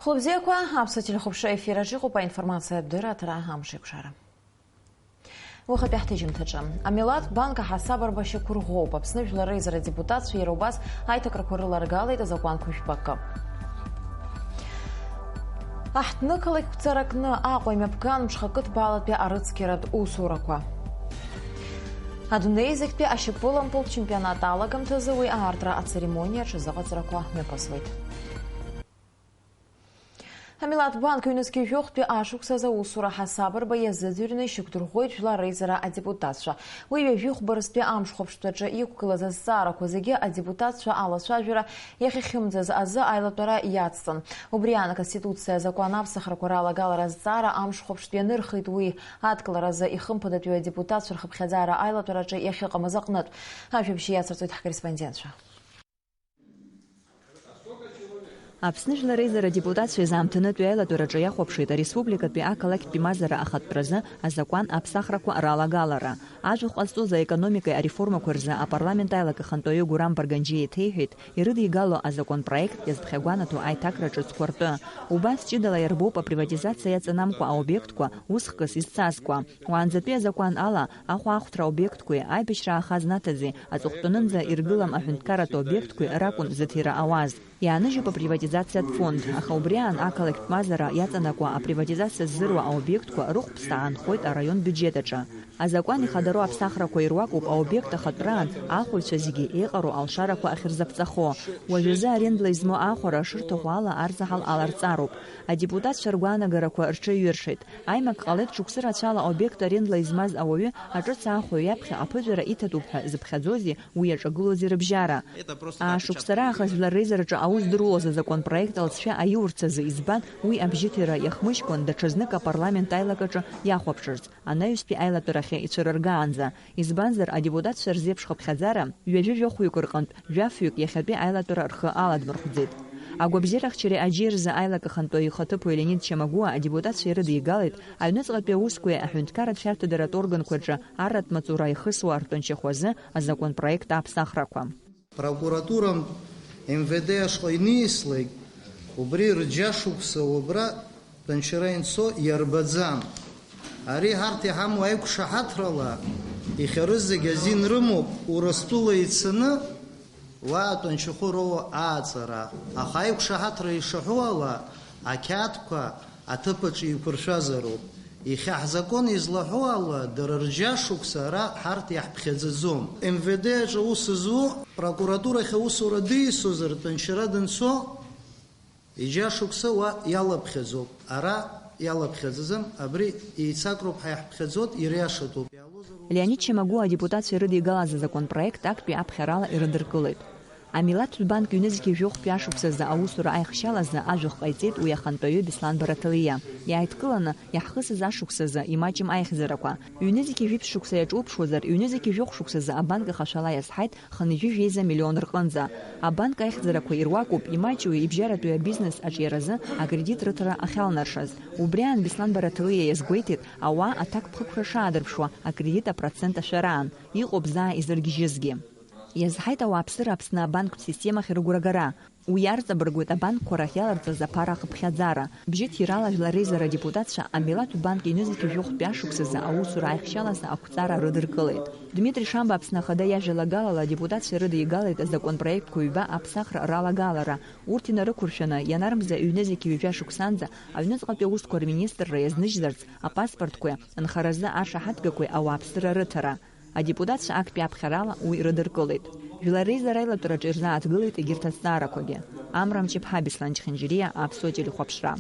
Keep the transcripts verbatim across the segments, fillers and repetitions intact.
Лыбзиақәа, аԥсуа телехәаԥшра ефир аҿы иҟоуп аинформациатә дырраҭара амшеикәшара. Уахатәи ҳҭыжьымҭаҿы. Амилаҭ банк аҳасаб арбашьақәа рӷәӷәоуп. Аԥсны Жәлар Реизара адепутатцәа иара убас аиҭакрақәа рыларгалеит азакәанқәа жәпакы. Аҳҭнықалақь қәҵаракны Аҟәа имҩаԥган мҽхакы ҭбаалатәи арыцқьаратә усурақәа. Адунеи зегьтәи ашьапылампылтә чемпионат алагамҭазы уи аартра ацеремониа аҽазыҟаҵарақәа мҩаԥысуеит. Амилаҭ банк ҩнызқьи жәохәтәи ашықәсазы аусура ҳасаб арба иазыӡырҩны ишьақәдырӷәӷәеит Жәлар Реизара адепутатцәа. Уи ҩажәи хәба рзтәи амш хәаԥштәаҿы иқәгылаз азҵаарақәа зегьы адепутатцәа алацәажәара иахьахьымӡаз азы аилатәара иацҵан. Убри аан, Аконституциа азакәан аԥсахрақәа ралагалара азҵаара амш хәаԥштә ианырхит уи. Адкыларазы ихымԥадатәиу адепутатцәа рхыԥхьаӡара аилатәараҿы иахьыҟамыз аҟнытә. Ажәабжь иацырҵоит ҳкорреспондентцәа. Аԥсны Жәлар Реизара адепутатцәа изаамҭанытәи аилатәараҿы иахәаԥшит ареспубликатәи ақалақьтәи мазара ахатәразы азакәан аԥсахрақәа ралагалара. Ажәахә ҟазҵоз аекономикеи ареформақәеи рзы апарламент аилак ахантәаҩы Гурам Барганџьиа иҭеиҳәеит, ирыдигало азакәанпроект иазԥхьагәанаҭо аиҭакра ҿыцқәа ртәы. Убас ҷыдала иарбоуп априватизациа иаҵанамкәа аобиектқәа усхкыс изцазкуа. Уаанӡатәи азакәан ала, ахәаахәҭра обиектқәеи аибашьра аахаз наҭази аҵыхәтәанынӡа иргылам аҳәынҭқарратә обиектқәеи ракәын зыҭира ауаз. Иааныжьуп априватизациатә фонд, аха убри аан ақалақьтә мазара иаҵанакуа априватизациа ззыруа аобиектқәа рыхәԥса аанхоит араион биуџьет аҿы. Азакәан ихадароу аԥсахрақәа ируакуп аобиект ахатәраан ахәаҩцәа зегьы еиҟароу алшарақәа ахьырзаԥҵахо. Уажәазы арендла измоу ахәара шырҭаху ала арзаҳал аларҵароуп. Адепутатцәа ргәаанагарақәа рҽеиҩыршеит. Аимак ҟалеит шықәсы рацәала аобиект арендла измаз ауаҩы аҿыц аахәаҩ иаԥхьа аԥыжәара иҭатәуп ҳәа зыԥхьаӡози уи иаҿагылози рыбжьара. Аашықәса раахыс Жәлар Реизараҿы аус здыруаз азакәанпроект алҵшәа аиурц азы, избан, уи абжьыҭира иахмыжькәан даҽазнык апарламент аилак аҿы иахәаԥшырц, анаҩстәи аилатәарахьы ицәырыргаанӡа. Избанзар, адепутатцәа рзеиԥш хыԥхьаӡара ҩажәи жәохәҩык рҟынтә жәафҩык иахьатәи аилатәара рхы аладмырхәӡеит. Агәабзиарахьчареи аџьеи рзы аилак ахантәаҩы ихаҭыԥуаҩ Леонид Чамагәуа адепутатцәа ирыдигалеит аҩныҵҟатәи аусқәеи аҳәынҭқарратә шәарҭадаратә органқәа рҿы арратә маҵура ихысуа ртәанчахәы азы азакәанпроект аԥсахрақәа. Прокуратура М В Д ашҟа инеислак, убри рџьашықәса убра тәанчара инцо иарбаӡам. Ари ҳарҭ иҳамоу аиқәшаҳаҭрала, ихьарыз зегь азин рымоуп, Урыстәыла ицаны уа атәанчахәы роуа ааҵара. Аха аиқәшаҳаҭра ишаҳәо ала, ақьаадқәа аҭыԥаҿы еиқәыршәазароуп. Иахьа ҳзакәан излаҳәо ала, дара рџьашықәса ара ҳарҭ иаҳԥхьаӡаӡом. М В Д аҿы аус зуа, прокуратурахь аусура дисозар, тәанчара данцо, иџьашықәса уа иалаԥхьаӡоуп. Ара иалаԥхьаӡаӡам, абри еицакроуп ҳәа иаҳԥхьаӡоит, ириашатәуп. Леонид Чамагәуа адепутатцәа ирыдигалаз азакәанпроект актәи аԥхьарала ирыдыркылеит. Амилаҭтә банк ҩнызқьи жәохәтәи ашықәсазы аусура аихшьалазы ажәахә ҟаиҵеит уи ахантәаҩы Беслан Бараҭалиа. Иааидкыланы иаҳхысыз ашықәсазы имаҷым аихьӡарақәа. Ҩнызқьи жәиԥшь шықәса иаҿуԥшуазар, ҩнызқьи жәохә шықәсазы абанк ахашәала иазҳаит хынҩажәи жәеиза миллион рҟынӡа. Абанк аихьӡарақәа ируакуп имаҷу ибжьаратәи абизнес аҿиаразы акредит рыҭара ахьалнаршаз. Убри аан Беслан Бараҭалиа иазгәеиҭеит, ауаа аҭакԥхықәра шаадырԥшуа акредит апроцент ашәараан. Иҟоуп заа изыргьежьызгьы. Иазҳаит ауааԥсыра Аԥсны абанктә системахь рыгәрагара. Уи иарҵабыргуеит абанкқәа рахь иаларҵаз аԥара ахыԥхьаӡара. Бжьыҭирала Жәлар Реизара адепутатцәа амилаҭтә банк ҩнызқьи жәохәтәи ашықәсазы аусура аихшьалазы ақәҵара рыдыркылеит. Дмитри Шамба Аԥсны Ахада иажәалагалала адепутатцәа ирыдигалеит азакәанпроектқәа ҩба аԥсахра ралагалара. Урҭ инарықәыршәаны, ианармза ҩнызқьи ҩажәа шықәсанӡа аҩныҵҟатәи аусқәа рминистрра иазныжьзарц апаспортқәеи анхаразы ашаҳаҭгақәеи ауааԥсыра рыҭара. Адепутатцәа актәи аԥхьарала уи рыдыркылеит. Жәлар Реизара аилатәараҿы ирзааҭгылеит егьырҭ азҵаарақәагьы. Амра Мҷыԥҳа, Беслан Чхинџьириа, Аԥсуа телехәаԥшра.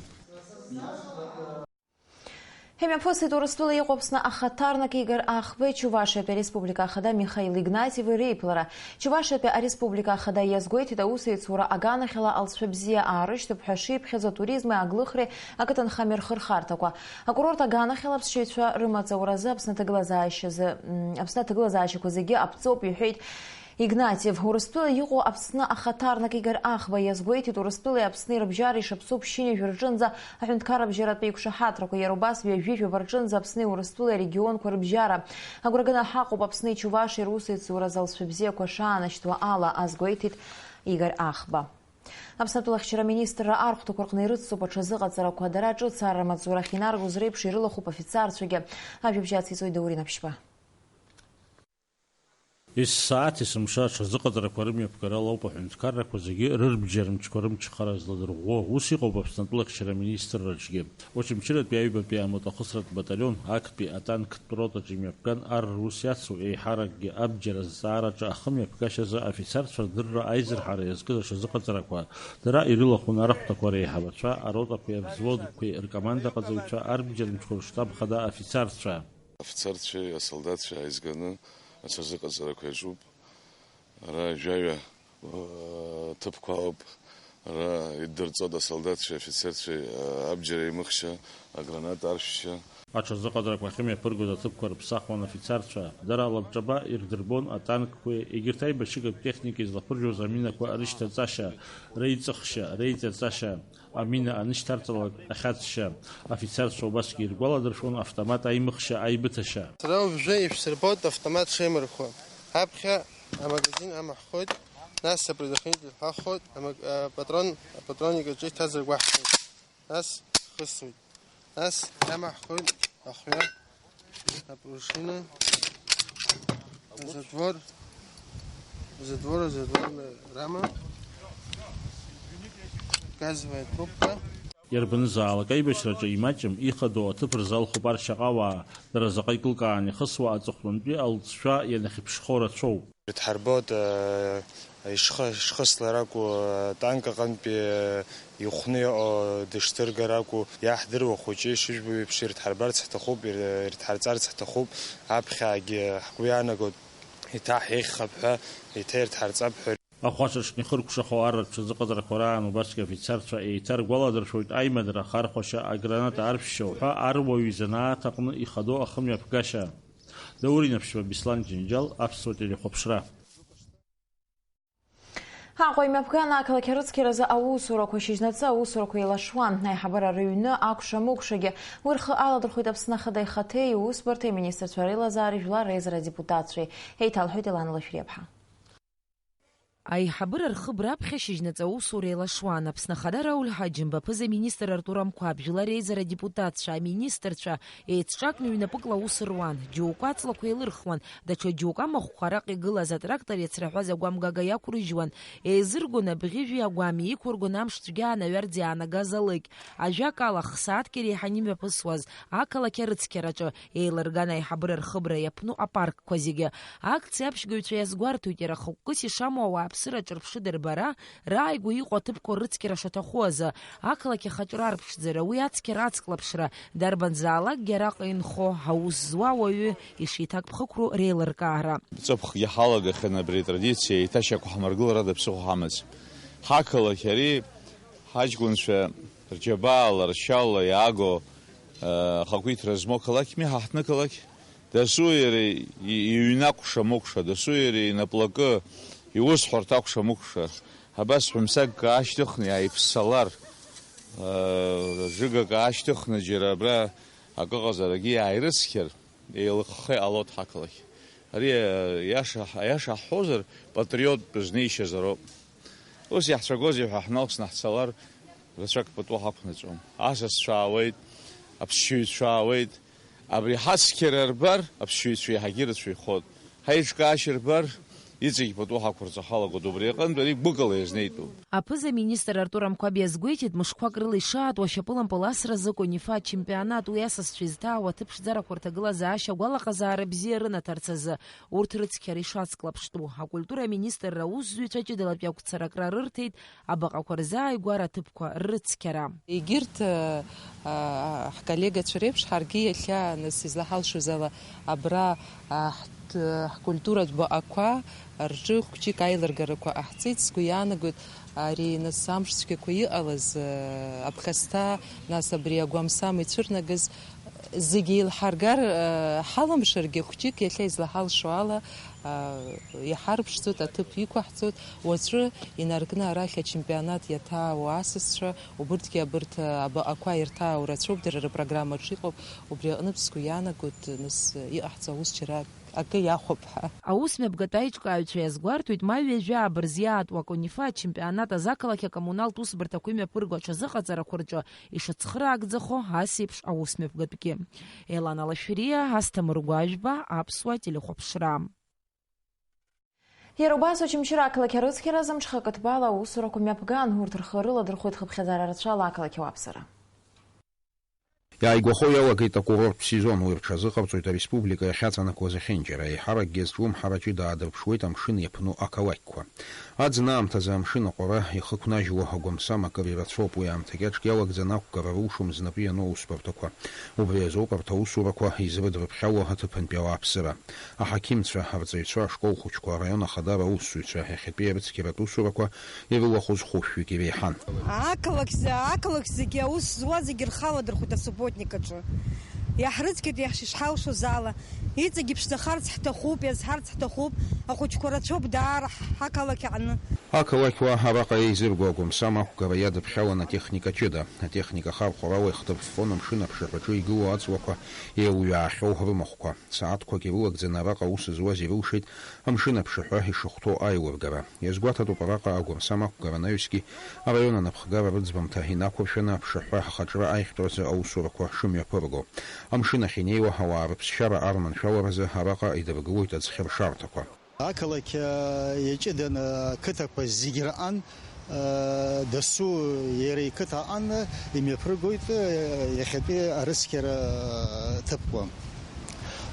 Имҩаԥысит Урыстәыла иҟоу Аԥсны ахаҭарнак Игор Ахбеи Чувашиатәи Ареспублика Ахада Михаил Игнатиеви реиԥылара. Чувашиатәи Ареспублика Ахада иазгәеиҭеит, аусеицура аганахьала алҵшәа бзиа аарышьҭып ҳәа шиԥхьаӡо атуризми аглыхреи ақыҭанхамҩа рхырхарҭақәа. Акурорт аганахьала аԥсшьаҩцәа рымаҵ ауразы Аԥсны аҭагылазаашьазы, м, Аԥсны аҭагылазаашьақәа зегьы аԥҵоуп, иҳәеит Игнатиев. Урыстәыла иҟоу Аԥсны ахаҭарнак Игор Ахба иазгәеиҭеит, Урыстәылеи Аԥсни рыбжьара ишаԥсоу ԥшьынҩажәа рҿынӡа аҳәынҭқарра бжьаратәи еиқәшаҳаҭрақәа, иара убас ҩажәи жәаба рҿынӡа Аԥсни Урыстәылеи арегионқәа рыбжьара. Агәра ганы ҳаҟоуп Аԥсни Чувашиеи русеицуразы алҵшәа бзиақәа шаанашьҭуа ала, азгәеиҭеит Игор Ахба. Аԥсны атәылахьчара аминистрра архәҭақәа рҟны ирыцуп аҽазыҟаҵарақәа, дара ҿыц арра маҵзура ахьинаргоз реиԥш ирылахәуп афицарцәагьы. Ажәабжь ациҵоит Даур Инапшьба. Есааҭ есымша аҽазыҟаҵарақәа рымҩаԥгара лоуп аҳәынҭқаррақәа зегьы рырбџьар мчқәа рымчхара зладырӷәӷәо. Ус иҟоуп Аԥсны атәылахьчара аминистрраҿгьы. Очамчыратәи аҩбатәи амотохысратә баталион актәи атанктә ротаҿ имҩаԥган ар рус иацу, еиҳаракгьы абџьар азҵаараҿы ахымҩаԥгашьазы афицарцәа рдырра аизырҳара иазкыз аҽазыҟаҵарақәа, дара ирылахәын архәҭақәа реиҳабацәа, аротақәеи авзводқәеи ркомандаҟаҵаҩцәа, арбџьар мчқәа рштаб хада афицарцәа. Афицарцәеи асолдаҭцәеи ааизганы аҽазыҟаҵарақәа иаҿуп. Ара жәаҩа, ыы, ҭыԥқәа ауп. Ара иддырҵоит асолдаҭцәеи афицерцәеи, ыы, абџьар еимыхшьа, аграната аршәшьа. Аҽазыҟаҵарақәа ахьымҩаԥыргоз аҭыԥқәа рыԥсахуан афицарцәа. Дара алабҿаба ирдырбон атанкқәеи егьырҭ аибашьыгатә техника излаԥыржәоз аминақәа рышьҭаҵашьа, реиҵыхшьа, реиҵаҵашьа. Амина анышьҭарҵалак ахьаҵшьа, афицарцәа убасгьы иргәаладыршәон автомат аимыхшьа, аибыҭашьа. Сара уажәы ишәсырбоит автомат шеимырхуа. Аԥхьа амагазин амаҳхоит, нас апредохранитель ҳахоит, амаг-, апатрон, апатронник аҿы иҭаз ргәаҳҭоит. Нас хысуеит. Нас иамаҳхоит ахҩа, апружина, затвор, затвор, затворная рама, газовая трубка. Иарбанызаалак аибашьраҿы имаҷым, ихадоу аҭыԥ рзалхуп аршьаҟауаа, дара заҟа икылкаан ихысуа аҵыхәтәантәи алҵшәа ианахьыԥшхо рацәоуп. Ирыдҳарбоит, э, ишхы-, ишхыслар акәу, э, танк аҟынтәи, э, ихәны иҟоу дышҭыргар акәу, иаҳдыруа хәыҷы ишыжәбо еиԥш ирыдҳарбарц ҳҭахуп, ир-, ирыдҳарҵарц ҳҭахуп, аԥхьагьы ҳгәы иаанагоит, еиҭа ҳеиӷьхап ҳәа, еиҭа ирыдҳарҵап ҳәа. Ахәаҽаҿы ихыркәшахо арратә ҽазыҟаҵарақәа раан убасгьы афицарцәа еиҭаргәаладыршәоит аимадара, ахархәашьа, аграната аршәшьа уҳәа аруаҩы изанааҭ аҟны ихадоу ахымҩаԥгашьа. Даур Инаԥшьба, Беслан Џьынџьал, Аԥсуа телехәаԥшра. Аҟәа имҩаԥган ақалақь арыцқьаразы аусурақәа шьыжьнаҵы аусурақәа еилашуан. Аиҳабыра рыҩны акәша-мыкәшагьы уи рхы аладырхәеит Аԥсны Ахада ихаҭеи, иусбарҭеи, аминистрцәа реилазаареи жәлар реизара адепутатцәеи. Еиҭалҳәоит Елана Лашәриаԥҳа. Аиҳабыра рхыбра аԥхьа шьыжьнаҵы аусура еилашуан. Аԥсны Ахада Рауль Ҳаџьымба, аԥыза-министр Артур Амқәаб, жәлар реизара адепутатцәа, аминистрцәа еицҿакны ҩнапыкла аус руан. Џьоукы аҵлақәа еилырхуан, даҽа џьоукы амахәқәа араҟа игылаз атрактор иацраҳәаз агәамгага иақәрыжьуан, еизыргон абӷьыжәи агәами, иқәыргон амш цәгьа анаҩарӡ иаанагаз алыкь. Ажәакала, х-сааҭк иреиҳаны имҩаԥысуаз ақалақь арыцқьараҿы еилырган аиҳабыра рхыбра иаԥну апаркқәа зегьы. Акциа аԥшьгаҩцәа иазгәарҭоит, иара хықәкыс ишамоу ауааԥсыра аҿырԥшы дырбара, рааигәа иҟоу аҭыԥқәа рыцқьара шаҭаху азы, ақалақь ахаҿра арԥшӡара, уи ацқьара ацклаԥшра, дарбанзаалакгьы араҟа инхо аус зуа ауаҩы ишиҭакԥхықәроу реилыркаара. Ҵыԥхгьы ҳалагахьан абри атрадициа еиҭашьақәҳамыргыларада ԥсыхәа ҳамаӡам. Ҳақалақь ари, ҳаҷкәынцәа рџьабаала, ршьала иааго, э, ахақәиҭра змоу қалақьми ҳа ҳҭнықалақь? Дасу иара и-, иҩны акәша-мыкәша, дасу иара инаплакы, иусҳәарҭа акәша-мыкәша. Абас ҳәымсагк аашьҭыхны иааиԥсалар, э, жыгак аашьҭыхны џьара абра акы ыҟазаргьы иааирыцқьар, еилыхха иҟалоит ҳақалақь. Ари, э, иаша, аиаша ҳҳәозар, патриоттә знеишьазароуп. Ус иаҳцәагозеи ҳәа ҳналсны ҳцалар, рацәак пату ҳақәнаҵәом. Асасцәа аауеит, аԥсшьаҩцәа аауеит. Абри ҳацқьара рбар, аԥсшьаҩцәа еиҳагьы ирацәаҩхоит. Ҳаиҿкаашьа рбар, иҵегь пату ҳақәырҵо ҳалагоит. Убри аҟынтә ари гәыкала иазнеитәуп. Аԥыза-министр Артур Амқәаб иазгәеиҭеит, мышқәак рыла ишаатуа ашьапылампыл асразы КОНИФА ачемпионат уи асасцәа изҭаауа аҭыԥ шӡарақәа рҭагылазаашьа агәалаҟазаара бзиа рынаҭарц азы урҭ рыцқьара ишацклаԥштәу. Акультура аминистрра аусзуҩцәа ҷыдалатәи ақәцаракра рырҭеит абаҟақәа рзы ааигәара аҭыԥқәа рыцқьара. Егьырҭ, а, а, ҳколлегацәа реиԥш, ҳаргьы иахьа, нас, излаҳалшоз ала, абра, а, ҳт-, ҳкультуратә баҟақәа рҿы хәҷык аилыргарақәа ҟаҳҵеит. Сгәы иаанагоит, ари, нас, амш цәгьақәа иҟалаз, а, аԥхасҭа, нас, абри агәамсам ицәырнагаз, зегьы еилҳаргар, э, ҳалымшаргьы, хәҷык иахьа излаҳалшо ала, э, иҳарԥшӡоит, аҭыԥ иқәаҳҵоит. Уаҵәы инаркны арахь ачемпионат иаҭаауа асасцәа, убырҭгьы абырҭ, э, абаҟақәа ирҭаау рацәоуп, дара рыпрограммаҿы иҟоуп. Убри аҟнытә сгәы иаанагоит, нас, иҟаҳҵо аус џьара акы иахәап ҳәа. Аусмҩаԥгатә аиҿкааҩцәа иазгәарҭоит, ма ҩажәа абырзиаатә Уаконифа ачемпионат азы ақалақь акоммуналтә усбарҭақәа имҩаԥырго аҽазыҟаҵарақәа рҿы ишыцхыраагӡахо ас еиԥш аусмҩаԥгатәгьы. Елана Лашәриа, Асҭамыр Гәажәба, Аԥсуа телехәаԥшра. Иара убас Очамчыра ақалақь арыцқьаразы мҽхакы ҭбаала аусурақәа мҩаԥган, урҭ рхы рыладырхәит хыԥхьаӡара рацәала ақалақь ауааԥсыра. Иааигәахо иалагеит акурорттә сезон, уи рҽазыҟарҵоит ареспублика иахьаҵанакуа зехьынџьара, еиҳаракгьы азҿлымҳара ҷыда аадырԥшуеит амшын иаԥну ақалақьқәа. Аӡын аамҭазы амшын аҟәара ихықәнажьуа агәамсам акыр ирацәоуп, уи аамҭагьы аҿк иалагӡаны ақәгара рылшом знапы иану аусбарҭақәа. Убри азоуп арҭ аусурақәа изрыдрыԥхьало аҭыԥантәи ауааԥсыра. Аҳақьымцәа, арҵаҩцәа, ашкол хәыҷқәа, араион ахадара аусзуҩцәа, иахьатәи арыцқьаратә усурақәа ирылахәыз хәышәҩык иреиҳан. Ақалақь, ақалақь зегьы аус зуа зегьы рхы аладырхәит асубботник аҿы. Иаҳрыцқьеит иаҳ-, ишҳалшоз ала. Иҵегь иԥшӡахарц ҳҭахуп, иазҳарц ҳҭахуп, ахәыҷқәа рацәоуп даара ҳ-, ҳақалақь аҟны. Ақалақьуаа араҟа еизырго агәамсам ақәгара иадыԥхьалан атехника ҷыда. Атехника ахархәарала ихҭырффон амшын аԥшаҳәаҿы игылоу аҵлақәа еилҩаахьоу рымахәқәа. Сааҭқәак ирылагӡаны араҟа аус зуаз ирылшеит амшын аԥшаҳәа ишахәҭоу аилыргара. Иазгәаҭатәуп араҟа агәамсам ақәгара анаҩсгьы араион анапхгара рыӡбамҭа инақәыршәаны аԥшаҳәа ахаҿра аихтәразы аусурақәа шымҩаԥырго. Амшын ахь инеиуа ауаа рыԥсшьара арманшәаларазы араҟа идыргылоит аӡхьыршарҭақәа. Ақалақь, э, иаҷыданы ақыҭақәа зегь раан, э, дасу иара иқыҭа аан имҩаԥыргоит, э, иахьатәи арыцқьара ҭыԥқәа.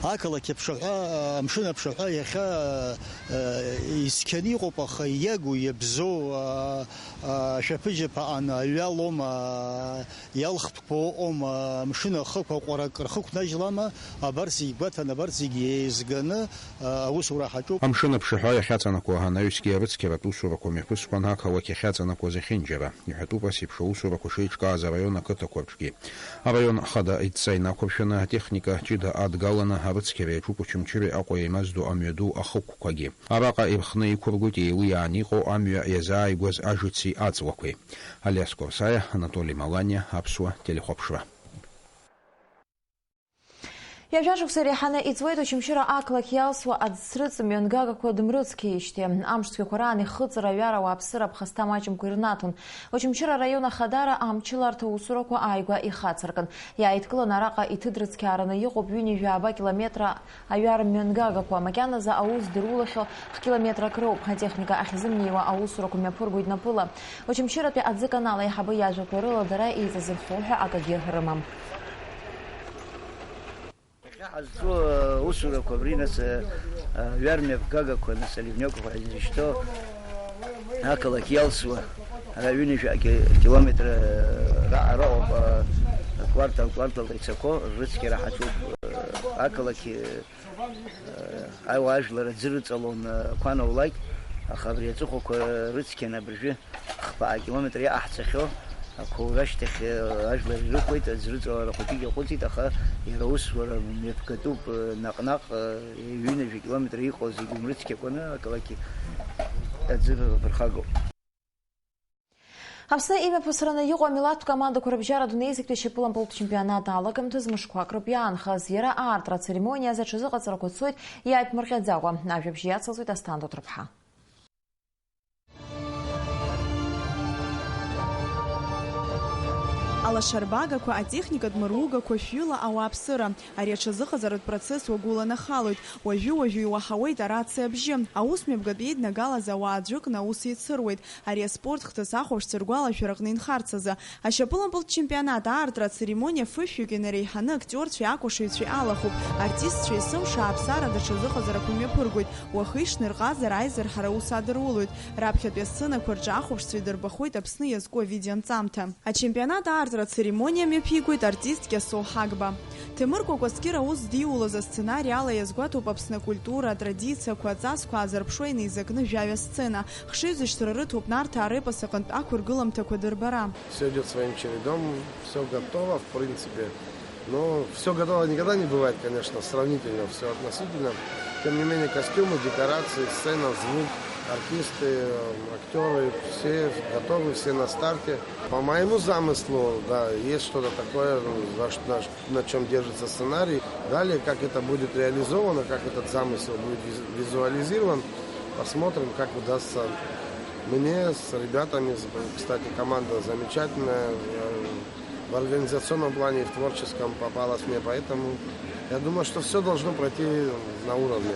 Ақалақь аԥшаҳәа, амшын аԥшаҳәа иахьа, э, ицқьаны иҟоуп, аха иагу, иабзоу, а, а, ашәаԥыџьаԥ аан аҩы алоума, иалхтәқәа ыҟоума, амшын ахықә аҟәара акыр хықәнажьлама, абарҭ зегь гәаҭаны, абарҭ зегь еизганы, а, аусура ҳаҿуп. Амшын аԥшаҳәа иахьаҵанакуа анаҩсгьы арыцқьаратә усурақәа мҩаԥысуан ақалақь иахьаҵанакуа зехьынџьара. Иҳәатәуп ас еиԥш аусурақәа шеиҿкааз араион ақыҭақәа рҿгьы. Араион хада идҵа инақәыршәаны, атехника ҷыда адгаланы, арыцқьара иаҿуп Очамчыреи Аҟәа еимаздо амҩаду ахықәқәагьы. Араҟа ирхны иқәыргоит еилыиааны иҟоу амҩа иазааигәаз ажыци аҵлақәеи. Алиас Қәарсаиа, Анатоли Маланиа, Аԥсуа телехәаԥшра. Ҩажәа шықәса иреиҳаны иҵуеит Очамчыра ақалақь иалсуа аӡ срыҵ мҩангагақәа дымрыцқьеижьҭеи. Амш цәгьақәа раан ихыҵра аҩара ауааԥсыра аԥхасҭа маҷымкәа ирнаҭон. Очамчыра араион ахадара амчыларҭа усурақәа ааигәа ихацыркын. Иааидкыланы араҟа иҭыдрыцқьаараны иҟоуп ҩынҩажәи ааба километра аҩар мҩангагақәа. Макьаназы аус дырулахьоу хә-километрак роуп. Атехника ахьзымнеиуа аусурақәа мҩаԥыргоит напыла. Очамчыратәи аӡыканал аиҳабы иажәақәа рыла дара еиҵазырхо ҳәа акагьы рымам. Иахьа ҳазҿу аусурақәа абри, нас, аҩар мҩаԥгагақәа, нас, аливнёкқәа ҳәа изышьҭоу ақалақь иалсуа, ара ҩынҩажәа ки-, километр раҟара ыҟоуп, квартал-кварталла ицақәоу рыцқьара ҳаҿуп. Ақалақь, ауаа ажәлар аӡы рыҵалон, қәа анаулак, аха абри аҵыхәақәа рыцқьаны абыржәы хԥа километр иаҟаҳҵахьоу ақәоура ашьҭахь, э, ажәлар ирықәлеит, аӡрыҵалара хәыҷык иаҟәыҵит, аха иара усура мҩаԥгатәуп, э, наҟ-наҟ, э, ҩынҩажәа километр иҟоу зегьы умрыцқьақәаны ақалақь аӡы рԥырхагоуп. Аԥсны имҩаԥысраны иҟоу амилаҭтә командақәа рыбжьара адунеи зегьтәи ашьапылампылтә чемпионат алагамҭазы мышқәак роуп иаанхаз. Иара аартра ацеремониа азы аҽазыҟаҵарақәа цоит иааиԥмырҟьаӡакәа. Ажәабжь иацылҵоит Асҭанда Ҭырԥҳа. Алашарбагақәа, атехникатә мыругақәа, шәҩыла ауааԥсыра. Ари аҽазыҟаҵаратә процесс уагәыланахалоит. Уажәы-уажәы иуаҳауеит арациа абжьы. Аус мҩаԥгатәы еиднагалаз ауаа аӡәыкны аус еицыруеит. Ари аспорт хҭыс ахәаԥшцәа ргәалашәараҟны инхарц азы. Ашьапылампылтә чемпионат аартра ацеремониа фышәҩык инареиҳаны актиорцәеи акәашаҩцәеи алахәуп. Артистцәа есымша ааԥсара даҽа зыҟаҵарақәа мҩаԥыргоит. Уахи-ҽни рҟазара аизырҳара аус адырулоит. Раԥхьатәи асценақәа рҿы ахәаԥшцәа идырбахоит Аԥсны иазку авидеоанҵамҭа. Ачемпионат аартра ацеремониа мҩаԥигоит артист Кьасоу Ҳагба. Ҭемыр Кәакәасқьыр аус диулоз асценари ала иазгәаҭоуп Аԥсны акультура, атрадициақәа, аҵасқәа аазырԥшуа инеизакны жәаҩа сцена. Хшыҩзышьҭра рыҭоуп Нарҭаа репос аҟынтә ақәыргыламҭақәа дырбара. Всё идёт своим чередом, всё готово, в принципе. Но всё готово никогда не бывает, конечно, сравнительно всё относительно. Тем не менее, костюмы, декорации, сцена, звук, Артисты, актёры, все готовы, все на старте. По моему замыслу, да, есть что-то такое, за ш-, на ш-, на чём держится сценарий. Далее, как это будет реализовано, как этот замысел будет виз-, визуализирован, посмотрим, как удастся мне с ребятами. Кстати, команда замечательная, э, в организационном плане и в творческом попалась мне, поэтому я думаю, что всё должно пройти на уровне.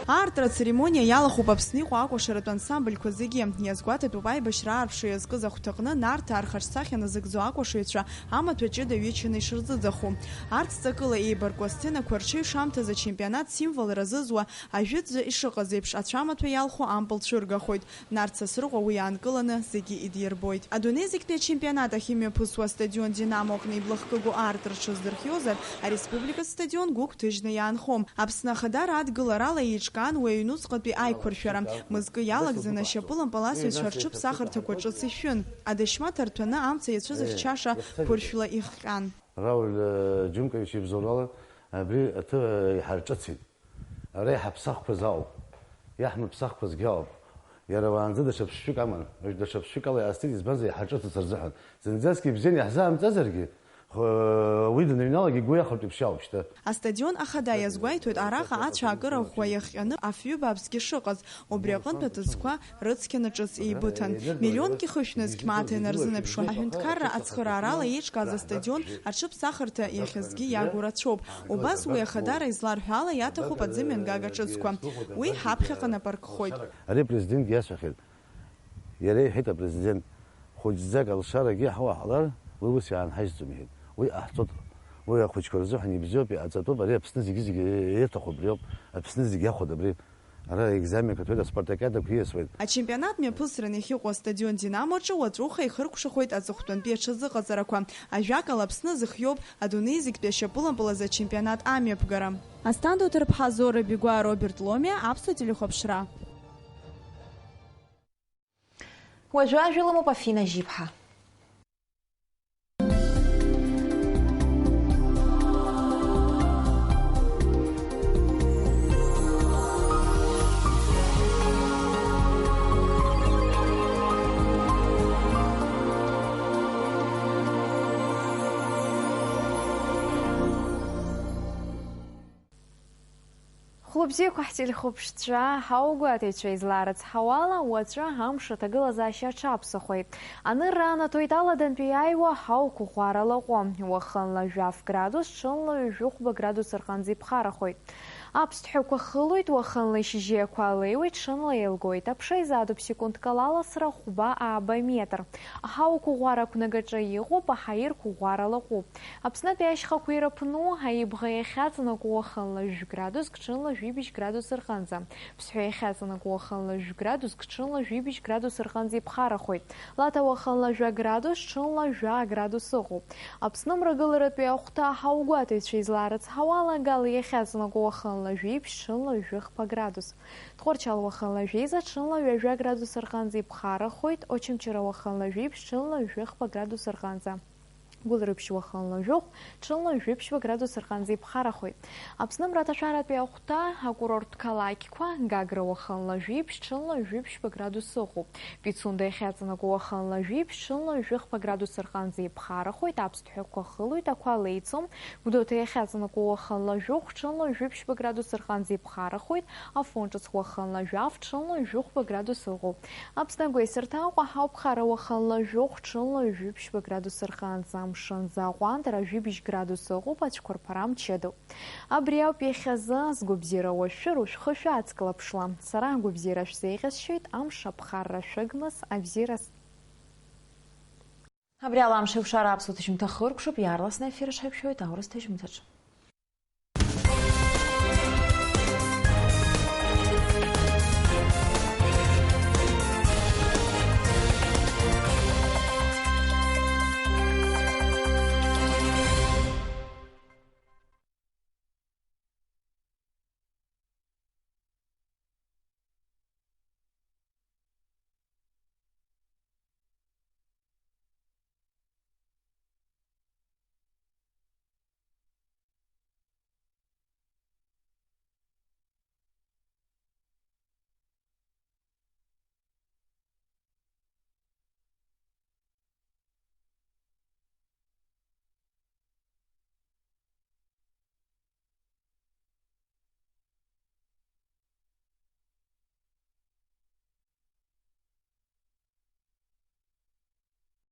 Аартра ацеремониа иалахәуп Аԥсны иҟоу акәашаратә ансамбльқәа зегьы. Иазгәаҭатәуп аибашьра аарԥшра иазкыз ахәҭаҟны Нарҭаа рхаҿсахьа назыгӡо акәашаҩцәа амаҭәа ҷыда ҩычаны ишырзыӡаху. Арҭ ҵакыла еибарку асценақәа рҽеиҩшамҭаз ачемпионат символра зызуа ажәытәӡәы ишыҟаз еиԥш ацәамаҭәа иалху ампыл цәыргахоит. Нарҭ Сасрыҟәа уи иаанкыланы зегьы идирбоит. Адунеи зегьтәи ачемпионат ахь имҩаԥысуа астадион Динамо аҟны иблахкыгоу Арҭ рҽаздырхиозар, ареспубликатә стадион гәыгәҭыжьны иаанхом. Аԥсны Ахадара адгыларала еиҿкаан уи аҩнуҵҟатәи аиқәыршәара. Мызкы иалагӡаны ашьапылампыласыҩцәа рҽыԥсахырҭақәа ҿыц ишәын. Адашьма ҭарҭәаны амца иацәызыхьчаша ԥыршәла ихҟьан. Рауль, э, Џьумкаевич ибзоурала абри аҭыԥ, э, иҳарҿыцит. Ара иҳаԥсахқәаз ауп. Иаҳмыԥсахқәазгьы ауп. Иара уаанӡа даҽа ԥшшәык аман. Уажә даҽа ԥшшәык ала иаасҭеит, избанзар, иҳарҿыцырц рзыҳәан. Зынӡаск ибзианы иаҳзаамҵазаргьы, х-, уи даныҩналак игәы иахәартә еиԥш иауп шьҭа. Астадион ахада иазгәеиҭоит араҟа ацәаакыра ӷәӷәа иахҟьаны афҩы бааԥсгьы шыҟаз, убри аҟынтә аҭыӡқәа рыцқьаны ҿыц еибыҭан. Миллионк ихышәнызқь мааҭ инарзынеиԥшу аҳәынҭқарра ацхыраарала еиҿкааз астадион аҽыԥсахырҭа иахьазгьы иагу рацәоуп. Убас уи ахадара изларҳәо ала иаҭахуп аӡы мҩангага ҿыцқәа. Уи ҳаԥхьаҟа нап аркхоит. Ари апрезидентгьы иасҳәахьеит. Иара иҳәеит апрезидент, хәыҷӡак алшарагьы ҳауаҳалар, уи ус иаанҳажьӡом, иҳәеит. Уи ҟаҳҵоит. Уи ахәыҷқәа рзыҳәан ибзиоуп, иҟаҵатәуп, ари Аԥсны зегьы-зегьы ирҭаху абриоуп. Аԥсны зегьы иахәоит абри. Ара аекзаменқәа ҭоит, аспартакиадақәа ииасуеит. Ачемпионат мҩаԥысран иахьыҟоу астадион Динамо аҿы уаҵәуха ихыркәшахоит аҵыхәтәантәи аҽазыҟаҵарақәа. Ажәакала, Аԥсны зыхиоуп адунеи зегьтәи ашьапылампыл азы ачемпионат амҩаԥгара. Асҭанда Уҭырԥҳа, Зора Бигәаа, Роберт Ломиа, Аԥсуа телехәаԥшра. Уажәы ажәа лымоуп Афина Жьиԥҳа. Хәлыбзиақәа ҳтелехәаԥшцәа, ҳаугәаҭаҩцәа излаарыцҳауала, уаҵәы амш аҭагылазаашьа аҽаԥсахуеит. Анырра анаҭоит аладантәи иааиуа ҳауқәӷәара лаҟәы. Уахынла жәаф градус, ҽынла ҩажәихәба градус рҟынӡа иԥхарахоит. Аԥсҭҳәақәа хылоит, уахынла ишьыжьи ақәа леиуеит, ҽынла еилгоит. Аԥша изаатуп секундк ала аласра хәба ааба метр. Ҳауқәыӷәӷәара ақәнагаҿы иҟоуп, аҳаирқәыӷәӷәара лаҟәуп. Аԥснытәи ашьхақәа ирыԥну, аибӷа иахьаҵанакуа уахынла жәградуск, ҽынла жәибжь градус рҟынӡа. Ԥсҳәа иахьаҵанакуа уахынла жәградуск, ҽынла жәибжь градус рҟынӡа иԥхарахоит. Лаҭа уахынла жәа градус, ҽынла жәа градус ыҟоуп. Аԥсны мрагыларатәи ахәҭа ҳаугәаҭаҩцәа излаарыцҳауала, Гал иахьаҵанакуа уахынла жәибжь, ҽынла жәыхԥа градус. Тҟәарчал уахынла жәеиза, ҽынла ҩажәа градус рҟынӡа иԥхарахоит, Очамчыра уахынла жәибжь, ҽынла жәыхԥа градус рҟынӡа. Гәылрыԥшь уахынла жәохә, ҽынла жәиԥшьба градус рҟынӡа иԥхарахоит. Аԥсны мраҭашәаратәи ахәҭа акурорттә қалақьқәа, Гагра уахынла жәиԥшь, ҽынла жәиԥшьба градус ыҟоуп. Пицунда иахьаҵанакуа уахынла жәиԥшь, ҽынла жәыхԥа градус рҟынӡа иԥхарахоит, аԥсҭҳәақәа хылоит, ақәа леиӡом. Гәдоуҭа иахьаҵанакуа уахынла жәохә, ҽынла жәиԥшьба градус рҟынӡа иԥхарахоит, Афон ҿыц уахынла жәаф, ҽынла жәыхәба градус ыҟоуп. Аԥсны агәеисырҭа Аҟәа ҳауп, Хара уахынла жәохә, ҽынла ҩажәи ԥшьба градус рҟынӡа, амшын аӡы аҟәандара жәибжь градус ыҟоуп, ацәқәырԥара мчыдоуп. Абри ауп иахьазы, згәабзиара уашәшәыр, ушәхы шәаацклаԥшла. Сара агәабзиара шәзеиӷьасшьоит, амш аԥхарра шәыгмыз, абзиараз. Абри ала амш еиқәшара аԥсуа ҭыжьымҭа хыркәшап, иаарласны аефир аҽҳаиқәшәоит аурыс ҭыжьымҭаҿ.